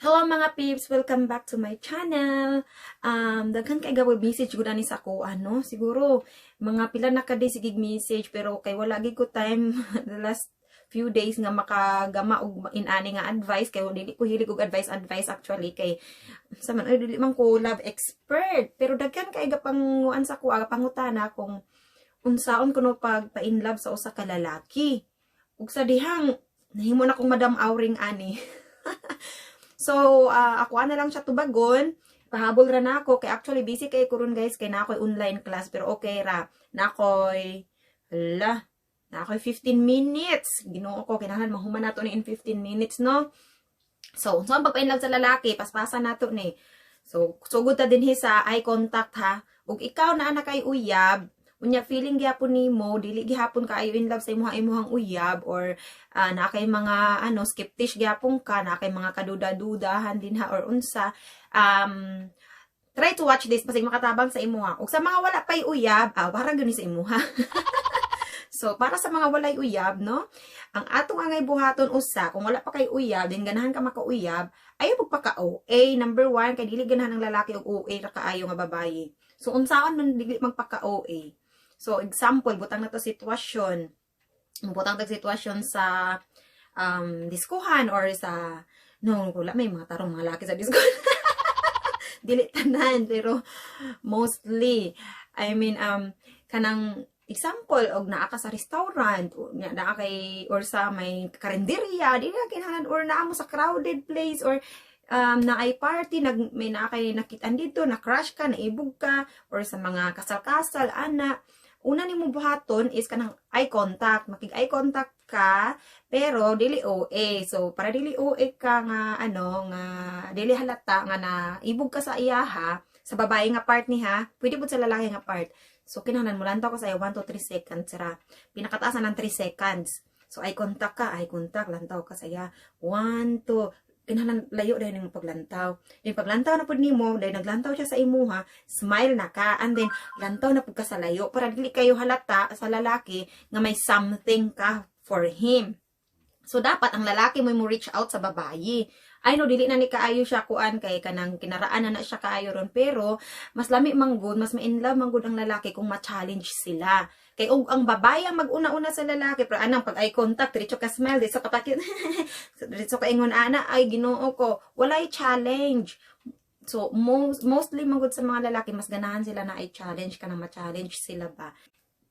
Hello, mga peeps! Welcome back to my channel. Daghan kay gawin message gud ani sa ako ano, siguro mga pila na ka days sige message, pero kay wala gid ko time the last few days nga makagama og inani nga advice, kay dili ko hilig og advice advice actually, kay sa man ay dili man ko love expert, pero daghan kay gapanguan sa ko, pangutana kung unsaon kuno pag pa-in love sa usa ka lalaki. Ug sa dihang nahimo na kong Madam Auring ani. So, ako na lang siya tubagon. Pahabol ra na ako. Kay actually, busy kay ko ron, guys. Kay na ako'y online class. Pero okay ra. Na ako'y, hala, na ako'y 15 minutes. Ginoo ko, kinahanglan mahuman nato ni in 15 minutes, no? So ang pagpa-inlove sa lalaki, paspasan nato ni. So, sugod ta dinhi sa eye contact, ha. Ug ikaw na anak kay uyab, unya feeling gyapon nimo dili gihapon kaayo in love sa imuha imuhang uyab or naa kay mga ano, skeptish gyapon ka, naa kay mga kaduda-dudahan din ha or unsa, try to watch this, basig makatabang sa imuha. Ug sa mga wala pay uyab, para gyud ni sa imuha. So, para sa mga walay uyab, no? Ang atong angay buhaton usa, kung wala pa kay uyab, din ganahan ka makauyab, ayaw pagpaka-OA. Number one, kay dili ganahan ang lalaki og OA ra kaayo nga babaye. So, unsaon man dili magpaka-OA? So, example, butang na to sitwasyon. Butang tag sitwasyon sa diskuhan or sa, no, wala may mga tarong mga laki sa diskuhan. Dili tanan, pero mostly, I mean, kanang example og naa ka sa restaurant o naa kay or sa may karinderya, di na kinahanglan, or naa mo sa crowded place or naay party, may naa kay nakitaan dito, na crush ka, naibog ka, or sa mga kasal-kasal ana, una nimo buhaton is kanang eye contact. Makig eye contact ka, pero dili OA. So para dili OA ka nga ano, nga dili halata nga na ibog ka sa iyaha, sa babae nga part ni ha, pwede pud sa lalaki nga part. So kinahanglan mo lantaw ka sa 1 to 3 seconds ra. Pinakataasan ng 3 seconds. So eye contact ka, eye contact, lantaw ka sa iya. 1 2, kinahanglan layo dahil nimo paglantaw. Yung paglantaw na pud nimo, dahil naglantaw siya sa imuha, smile na ka, and then lantaw na pud ka sa layo para dili kayo halata sa lalaki nga may something ka for him. So dapat ang lalaki mo reach out sa babayi. I know dili na ni kaayo siya kuan, kay kanang kinaraan na na siya kaayo ron, pero mas lami man gud, mas ma-in love man gud ang lalaki kung ma-challenge sila. Kay og ang babae ang mag-una-una sa lalaki, pero anang pag eye contact, diretso ka smile, diretso ka pakit, diretso ka ingon ana, ay Ginoo ko, walay challenge. So mostly man gud sa mga lalaki, mas ganahan sila na ay challenge ka, na ma-challenge sila ba.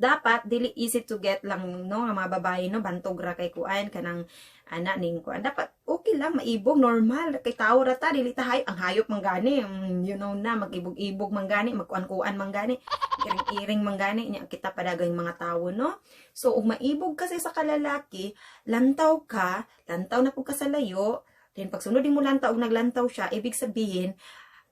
Dapat dili easy to get lang, no, nga mga babae, no, bantog ra kay kuan, kanang ana ning kuan. Dapat okay lang maibog, normal, kay tao ra ta, dili ta hayop. Ang hayop man gani, you know na, mag-ibog-ibog man gani, magkuan-kuan man gani, iring-iring man gani nya, kita padagay mga tawo, no? So ug maibog kasi sa kalalaki, lantaw ka, lantaw na pud ka sa layo, then pagsunod mo lantaw og naglantaw siya, ibig sabihin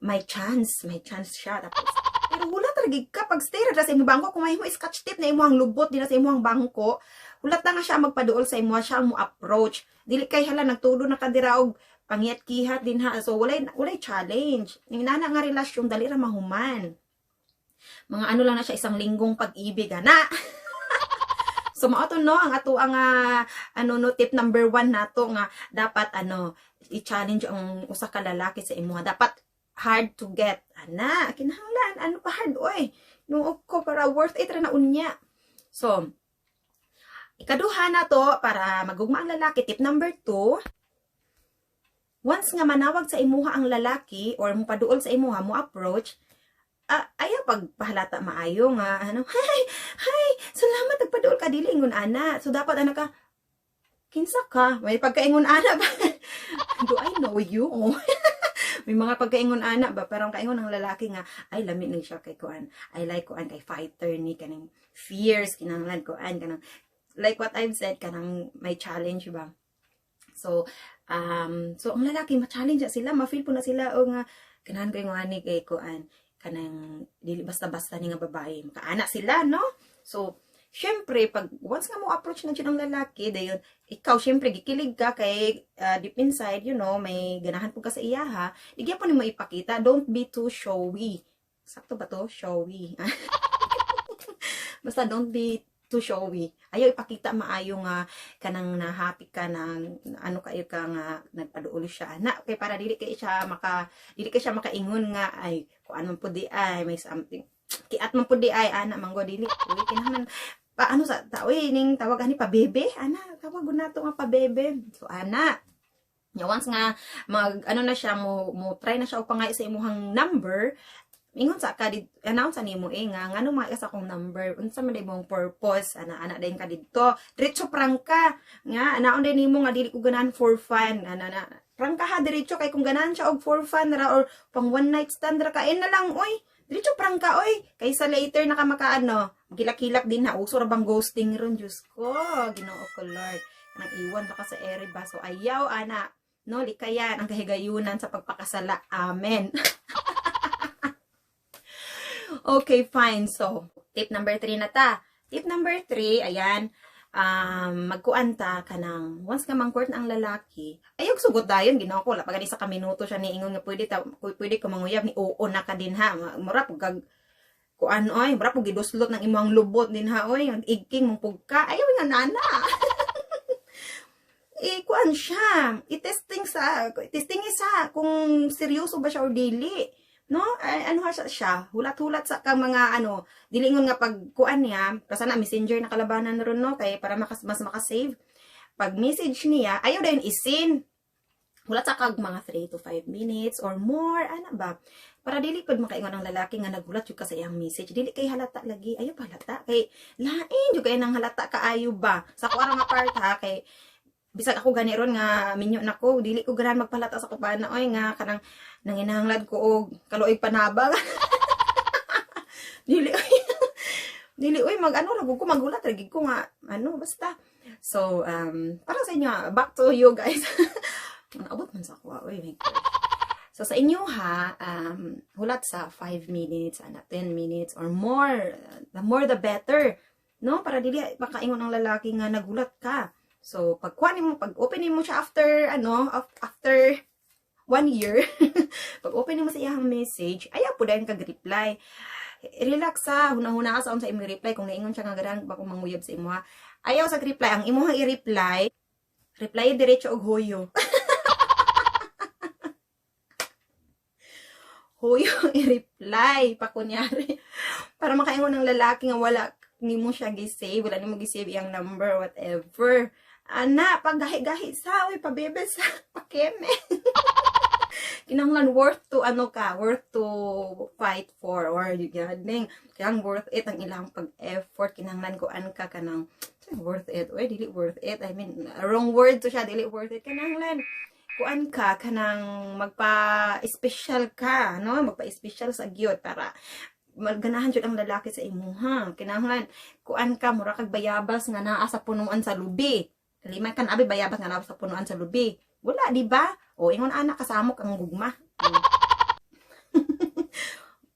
may chance, may chance siya. Tapos pero wala talaga ka pag stay ra sa imong bangko, kung mahimo scotch tape na imong lubot din sa imong bangko, hulat na nga siya magpaduol sa imo, siya mo approach. Dili kay hala nagtudo na ka dira og pangiyat-kihat din ha. So walay challenge. Yung nana nga relasyon, dali ra mahuman. Mga ano lang na siya, isang linggong pag-ibig ana. So mao to, no, ang ato ang ano, no, tip number one nato nga dapat ano, i-challenge ang usa ka lalaki sa imuha. Dapat hard to get. Ana, kinahanglan ano pa hard oy. No ko para worth it ra na unya. So, ikaduha na to para magugma ang lalaki, tip number two, once nga manawag sa imuha ang lalaki or mo paduol sa imuha, mo approach, ayaw pagpahalata maayo nga ano, "Hi, hi, salamat nagpaduol ka," dili ingon ana. So dapat ana ka, "Kinsa ka?" May pagkaingon ana ba? "Do I know you?" Oh. May mga pagkaingon ana ba, pero ang kaingon ng lalaki nga, "Ay, lami ni siya kay kuan. I like kuan, kay fighter ni, kanang fierce, kinahanglan kuan, kanang like what I've said, kanang may challenge ba." So ang lalaki ma-challenge na sila, ma-feel po na sila o nga kanahan ko yung ani kay kuan, kanang dili basta-basta ni nga babae. Makaana sila, no? So, syempre, pag once nga mo approach na jud ang lalaki, dayon ikaw syempre gikilig ka kay deep inside, may ganahan po ka sa iya ha. Di gyapon nimo ipakita, don't be too showy. Sakto ba to? Showy. Basta don't be too showy. Ayaw ipakita maayo nga kanang na happy ka na ano kayo ka nga nagpaduol siya na kay para dili kay siya makaingon nga, "Ay, kuan man pud diay, may something kiat man pud diay," ana man gud. Dili uy, kinahanglan pa ano sa tao ning tawag ani, pabebe ana, tawag nato nga pabebe. So ana nya, once nga mag ano na siya, mo mo try na siya og pangay sa imuhang number, ingon sa ka di announce nimo eh nga, "Ngano mga sa akong number? Unsa man imong purpose?" Ana ana dayon ka didto, diretso prangka nga anaon din nimo nga, "Dili ko ganahan for fun," ana na. Prangka ha, diretso, kay kung ganahan siya og for fun ra or pang one night stand ra, kain na lang oy. Diretso prangka oy, kaysa later na ka makaano, kilak-kilak din na. Uso ra bang ghosting ron? Diyos ko, Ginoo ko Lord, nang iwan pa ka sa ere ba. So ayaw ana, no? Likayan ang kahigayunan sa pagpakasala. Amen. Okay, fine. So, tip number 3 na ta. Tip number 3, ayan, magkuan ta kanang once nga mang-court na ang lalaki, ayaw sugot dayon. Ginoo ko, wala pa gani sa kaminuto siya niingon nga pwede ka manguyab ni, oo na ka din ha. Mura pug kag kuan oy, mura pug giduslot ng imong lubot din ha oy, igking mong pugka. Ayaw nga nana. Eh, kuan siya, i-testing isa kung seryoso ba siya or dili. No? Ay, ano ha siya, hulat-hulat sa kang mga ano, dili ingon nga pag kuan niya, kasi na Messenger na kalabanan ron, no, kay para mas makasave. Pag message niya, ayaw dayon i-seen. Hulat sa kag mga 3 to 5 minutes or more, ana ba? Para dili pud makaingon ang lalaki nga naghulat jud ka sa iyang message. Dili kay halata lagi. Ayaw pa halata kay lain jud kay nang halata kaayo ba. Sa ko nga part ha, kay bisag ako gani ron nga minyo nako, dili ko ganahan magpalata sa kupana oy, nga kanang nanginahanglan ko og kaluoy panabang. Dili oy, dili oy, mag ano ra ko, magulat ra gid ko nga ano basta. So para sa inyo, back to you guys. Naabot man sa ako oy, my God. So sa inyo ha, hulat sa 5 minutes, ana, 10 minutes or more, the more the better, no? Para dili makaingon ang lalaki nga nagulat ka. So pag kuha nimo, pag open nimo siya after ano, after one year, pag open nimo sa iyang message, ayaw po dayon kag reply. Relax sa, huna-huna ka sa unsa imong reply kung naingon siya nga ganahan ba kung manguyab sa imo ha. Ayaw sa reply, ang imong i-reply, reply diretso og huyo. Huyo i-reply pa kunyari para makaingon ng lalaki nga wala nimo siya gi-save, wala nimo gi-save iyang number, whatever. Ana, paggahi-gahi sa, uy, pabebe sa, pakeme. Kinahanglan worth to ano ka, worth to fight for or ganing kailangan worth it ang ilang pag-effort. Kinahanglan kuan ka kanang worth it. Oy, dili worth it. I mean, wrong word to siya, dili worth it. Kinahanglan kuan ka kanang magpa-special ka, no? Magpa-special sa gyud para maganahan jud ang lalaki sa imuha. Kinahanglan kuan ka, mura kag bayabas nga naa sa punuan sa lubi. Lima kan abi bayabas nga naa sa punuan sa lubi. Wala, di ba? O ingon ana kasamok ang gugma.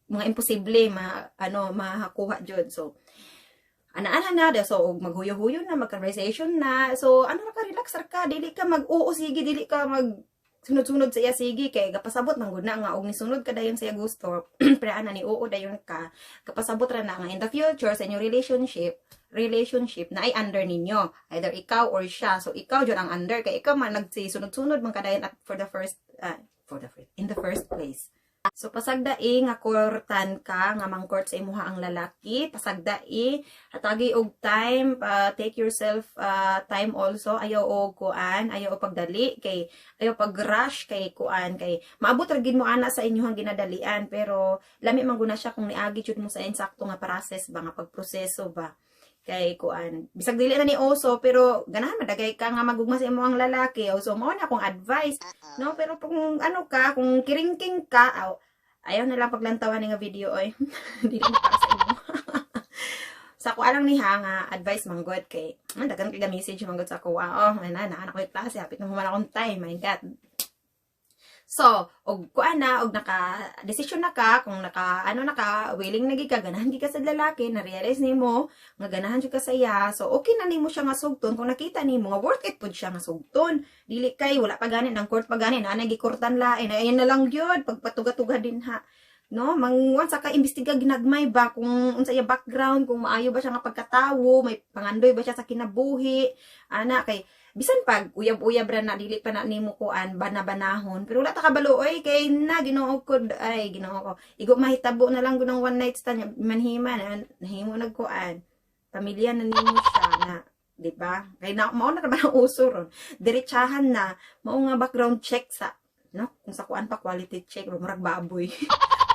Mga imposible ma ano makuha jud. So ana-ana na so og maghuyo-huyo na, mag-conversation na. So ano ra ka, relax ra ka, dili ka mag oo sige, dili ka mag sunod-sunod sa iya sige, kay gapasabot man gud na nga og nisunod ka dayon sa iya gusto pre ana ni oo dayon ka, kapasabot ra na nga in the future sa inyong relationship na ay under ninyo, either ikaw or siya. So ikaw jud ang under kay ikaw man nagsisunod-sunod man kadayon at for the first in the first place. So pasagdai nga kortan ka, nga mangcourt sa imuha ang lalaki, pasagdai, hatagi og time, take yourself time also, ayaw og kuan, ayaw og pagdali kay ayaw pag-rush kay kuan kay maabot ra gid mo ana sa inyong ginadalian, pero lami man guna siya kung niagi jud mo sa insakto nga process ba, nga pagproseso ba, kay kuan bisag dili na ni oso pero ganahan madagay ka nga magugma sa imong lalaki. So mao na akong advice, no? Pero kung ano ka, kung kiringking ka, aw, ayaw na lang paglantawan ni nga video oy, dili na para sa imo. Sa ako lang ni ha nga advice man gud, kay daghan kay message man gud sa ako. Oh, na na anak ko klase, hapit na human akong time, my God. So, og kuan na, og naka desisyon na ka, kung naka ano na ka, willing na gid ka, ganahan gid ka sa lalaki, na realize nimo nga ganahan jud ka sa iya. So okay na nimo siya nga sugton kung nakita nimo nga worth it pud siya nga sugton. Dili kay wala pa gani nang court pa gani na gikortan lain, ayan na lang gyud pagpatuga-tuga din ha. No, mangwan sa ka imbestiga ginagmay ba kung unsa iya background, kung maayo ba siya nga pagkatawo, may pangandoy ba siya sa kinabuhi, ana. Kay bisan pag uyab-uyab ra na, dili pa na nimo kuan bana-banahon, pero wala ta kabalo oy, kay na Ginoo ko, ay Ginoo ko, igo mahitabo na lang gunang one night stand manhima na nahimo nagkuan, pamilya na nimo siya na, di ba? Kay na mao na ba ang uso ron, diretsahan na mao nga background check sa, no? Kung sa kuan pa, quality check, murag baboy,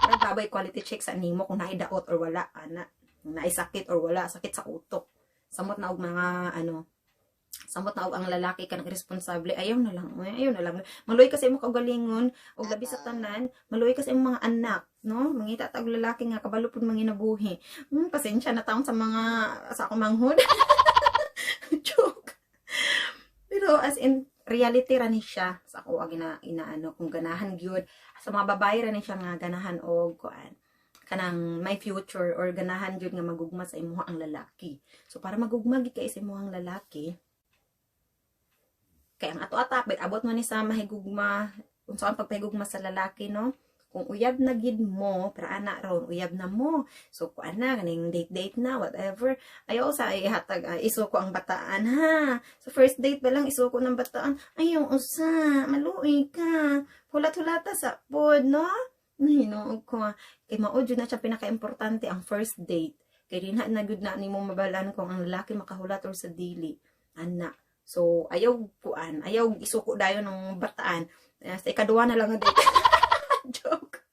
murag baboy, quality check sa nimo kung naay daot or wala ana, kung naay sakit or wala, sakit sa utok. Samot na og mga ano, samot na og ang lalaki kanang iresponsable, ayaw na lang, uy, ayaw na lang. Maluoy kasi mo kaugalingon, og labi sa tanan, maluoy kasi imong mga anak, no? Mangita ta og lalaki nga kabalo pud manginabuhi. Pasensya na taon sa mga sa akong manghod. Joke. Pero as in reality ra ni siya sa ako ang ina, inaano kung ganahan gyud sa mga babae ra ni siya nga ganahan og kuan, kanang may future or ganahan gyud nga magugma sa imuha ang lalaki. So para magugma gyud kay sa imuhang lalaki, kay ang ato atapit abot mo ni sa mahigugma, unsa ang pagpahigugma sa lalaki, no? Kung uyab na gid mo, pero ana ron, uyab na mo, so kuan na, kaning date date na, whatever, ayaw sa ihatag, isuko ang bataan ha. So first date pa lang isuko ng bataan, ayaw usa, maluoy ka, hulat-hulata sa pod, no? Hinuog ko, kay mao jud na siya pinaka-importante ang first date, kay dinha na gud na nimo mabalan kung ang lalaki makahulat or sa dili ana. So ayaw kuan, ayaw isuko dayon ng bataan. Sa ikaduha na lang nga date. Joke.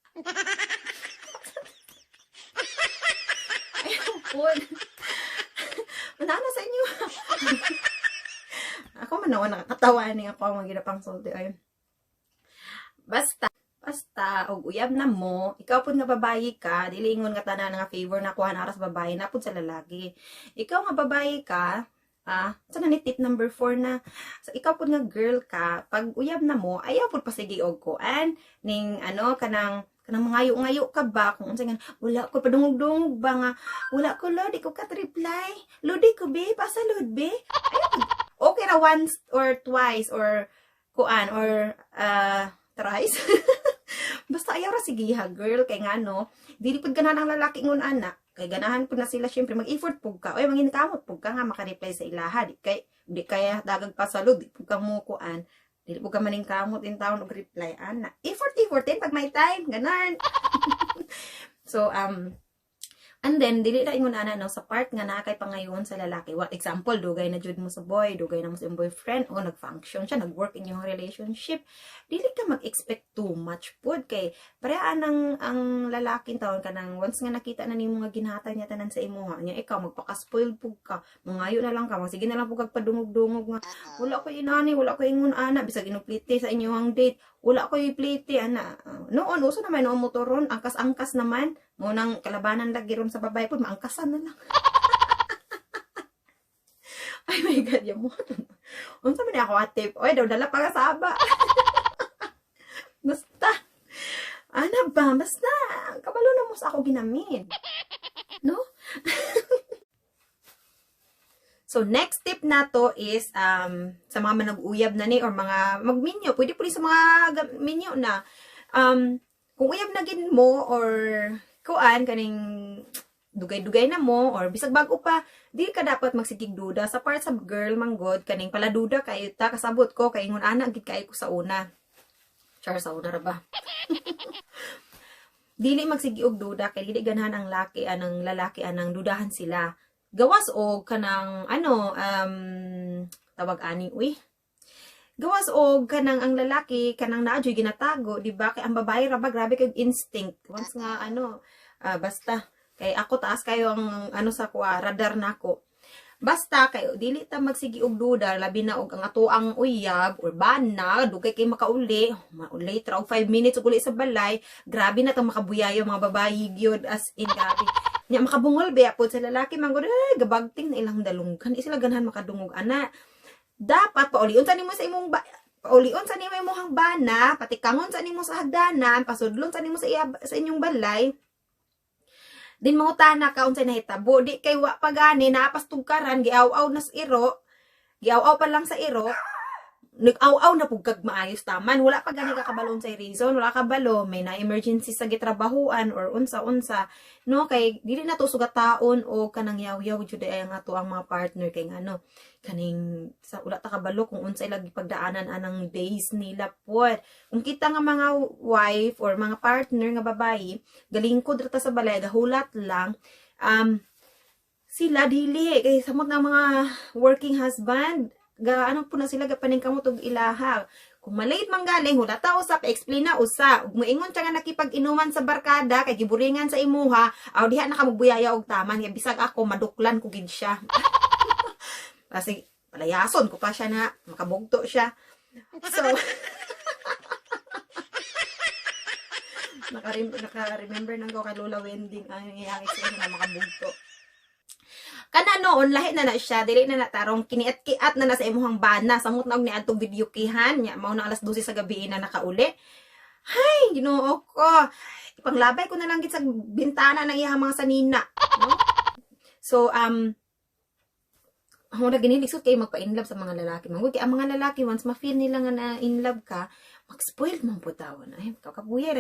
Ayaw pod. Manana sa inyo. Ako man ako nakakatawa ni ako ang mga sulti ay. Basta basta og uyab na mo, ikaw pud nga babayi ka, dili ingon nga tanan nga favor na kuha na sa babae na pud sa lalaki. Ikaw nga babayi ka, sa na ni tip number 4 na, so ikaw pud nga girl ka, pag uyab na mo, ayaw pud pasigi og kuan ning ano, kanang kanang mangayo-ngayo ka ba kung unsa nga, wala ko padungog-dungog ba nga wala ko lo, di ko ka reply, lodi ko be, pasalud be. Ayaw pud. Okay ra once or twice or kuan or thrice. Basta ayaw ra sige ha, girl, kay ngano dili pud ganahan ang lalaki ngon ana, kay ganahan pud na sila syempre mag-effort pud ka oy, manginkamot pud ka nga maka-reply sa ilaha. Di kay di kaya dagag pasalud, di pud ka mo kuan, dili pud ka maningkamot in taon og reply ana. Effort, effort din pag may time ganan. So and then dili na ingon ana, no, sa part nga naa kay pangayon sa lalaki. What example, dugay na jud mo sa boy, dugay na mo sa imong boyfriend o nag-function siya, nag-work inyong relationship, dili ka mag-expect too much pud, kay pareha ang lalaki taon, kanang once nga nakita na nimo nga ginhatag niya tanan sa imuha niya, ikaw magpaka-spoil pud ka, mangayo na lang ka, sige na lang pud kag padungog-dungog nga wala ko inani, wala ko ingon ana, bisag inuplite sa inyong date, wala ko iplite ana. Noon uso naman noon motoron, angkas-angkas naman mo nang kalabanan lagi ron sa babae pud, maangkasan na lang. Ay my God, yamo. Unsa man ako atip? Oy, daw dala pa ka sa aba. Basta. Ana ba? Basta. Kabalo na mo sa ako ginamin. No? So, next tip nato is sa mga manag-uyab na ni or mga magminyo. Pwede po sa mga minyo na. Kung uyab na gid mo or kuan kaning dugay-dugay na mo or bisag bago pa, di ka dapat magsigig duda. Sa part sa girl manggod, kaning paladuda kayo ta, kasabot ko kay ingon ana gid kay ko sa una. Char, sa una ra ba? Dili magsigi og duda kay dili ganahan ang laki anang lalaki anang dudahan sila. Gawas og kanang ano, tawag ani uy. Gawas og kanang ang lalaki kanang naa joy ginatago, di ba? Kay ang babae ra ba grabe kay instinct. Once nga ano, basta kay ako taas kayo ang ano sa kuha, radar nako. Basta kay dili ta magsigi og duda, labi na og ang atoang uyab or bana dugay kay makauli, mauli tra og 5 minutes og uli sa balay, grabe na tang makabuyayo mga babayi gyud, as in grabe. Nya makabungol biya pod sa lalaki man gud, ay gabagting na ilang dalunggan, di sila ganahan makadungog ana. Dapat paulion sa nimo sa imong ba, paulion sa nimo imong bana, patikangon sa nimo sa hagdanan, pasudlon sa nimo sa iya, sa inyong balay. Din mangutana ka unsay nahitabo, di kay wa pa gani napastugkaran, giaw-aw na sa iro, giaw-aw pa lang sa iro. Nag-aw-aw na pug kag maayos taman, wala pa gani ka kabalo unsay reason, wala ka balo may na emergency sa gitrabahuan or unsa-unsa, no? Kay dili na to sugataon o kanang yaw-yaw jud ay ang ato ang mga partner, kay ngano kaning sa wala ta kabalo kung unsa ilang gipagdaanan anang days nila pod. Kung kita nga mga wife or mga partner nga babayi, galingkod ra ta sa balay, gahulat lang, sila dili, kay samot nga mga working husband, ga ano po na sila, ga paningkamot og ilaha. Kung malate man galing, hulata usa, pa-explain na usa. Ug moingon siya nga nakipag-inuman sa barkada kay giburingan sa imuha, aw diha na ka magbuyaya og taman, kay bisag ako maduklan ko gid siya. Kasi palayason ko pa siya na makabugto siya. So naka-remember nang ko kay Lola Wending ang iyang expression na makabugto. Kana noon lahi na na siya, dili na na tarong kiniat-kiat na na sa imuhang bana, samot na og niadtong video kihan nya mao na alas 12 sa gabi na nakauli. Hay, Ginoo ko. Ipanglabay ko na lang gid sa bintana ng iyang mga sanina, no? So ako na gini lisod kay magpa-inlove sa mga lalaki. Manggod kay ang mga lalaki, once ma-feel nila nga na in love ka, mag-spoiled man pud tawon. Ay, kakabuya.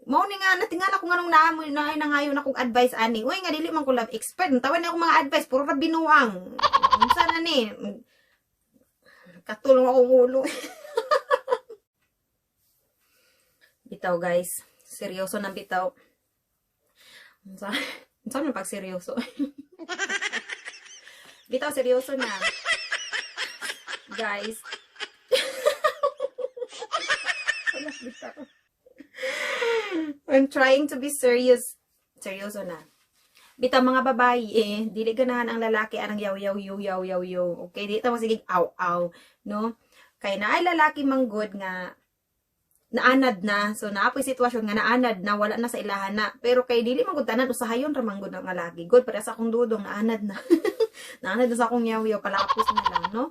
Mao ni nga natingala ko nganong naamo na nangayon akong advice ani. Uy, nga dili man ko love expert. Tawan na akong mga advice, puro ra binuang. Unsa na ni? Katulong akong ulo. Bitaw guys, seryoso na bitaw. Unsa? Unsa man pag seryoso? Bitaw, seryoso na. Guys. Wala, bitaw. I'm trying to be serious. Seryoso na. Bitaw mga babae, eh, dili ganahan ang lalaki anang yaw yaw yaw yaw yaw yaw. Okay, di ta mo sige aw aw, no? Kay naay lalaki manggod nga naanad na. So naapoy sitwasyon nga naanad na, wala na sa ilahan na. Pero kay dili man gud tanan, usahayon ra man gud ang lalaki. Good para sa akong dudong naanad na. Naanad na sa akong yaw-yaw, palapos na lang, no?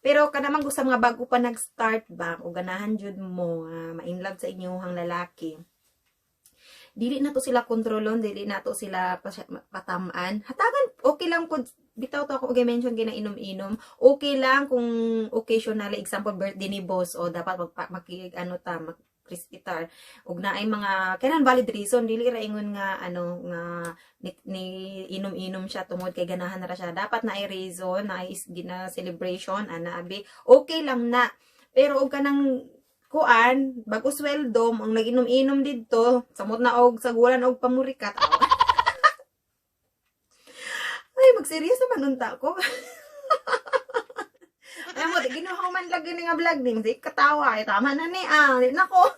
Pero kana man gud sa mga bago pa nag-start ba o ganahan jud mo ma-inlove sa inyong lalaki, dili na to sila kontrolon, dili na to sila patamaan. Hatagan, okay lang kung bitaw to ako mention kina inom-inom. Okay lang kung occasionally, example birthday ni boss o dapat magpa, ano ta, mag respetar ug naay mga kanan valid reason, dili ra ingon nga ano nga ni inom-inom siya tungod kay ganahan ra siya. Dapat naay reason, naay gina celebration ana abi, okay lang na. Pero og kanang kuan, bago sweldo, ang nag-inom-inom didto, samot na og sagulan og pamurikat. Ay, magseryoso naman unta ko. Ay mo, ginuha man lagi ni nga vlog din, di katawa, ay tama na ni ah, di nako.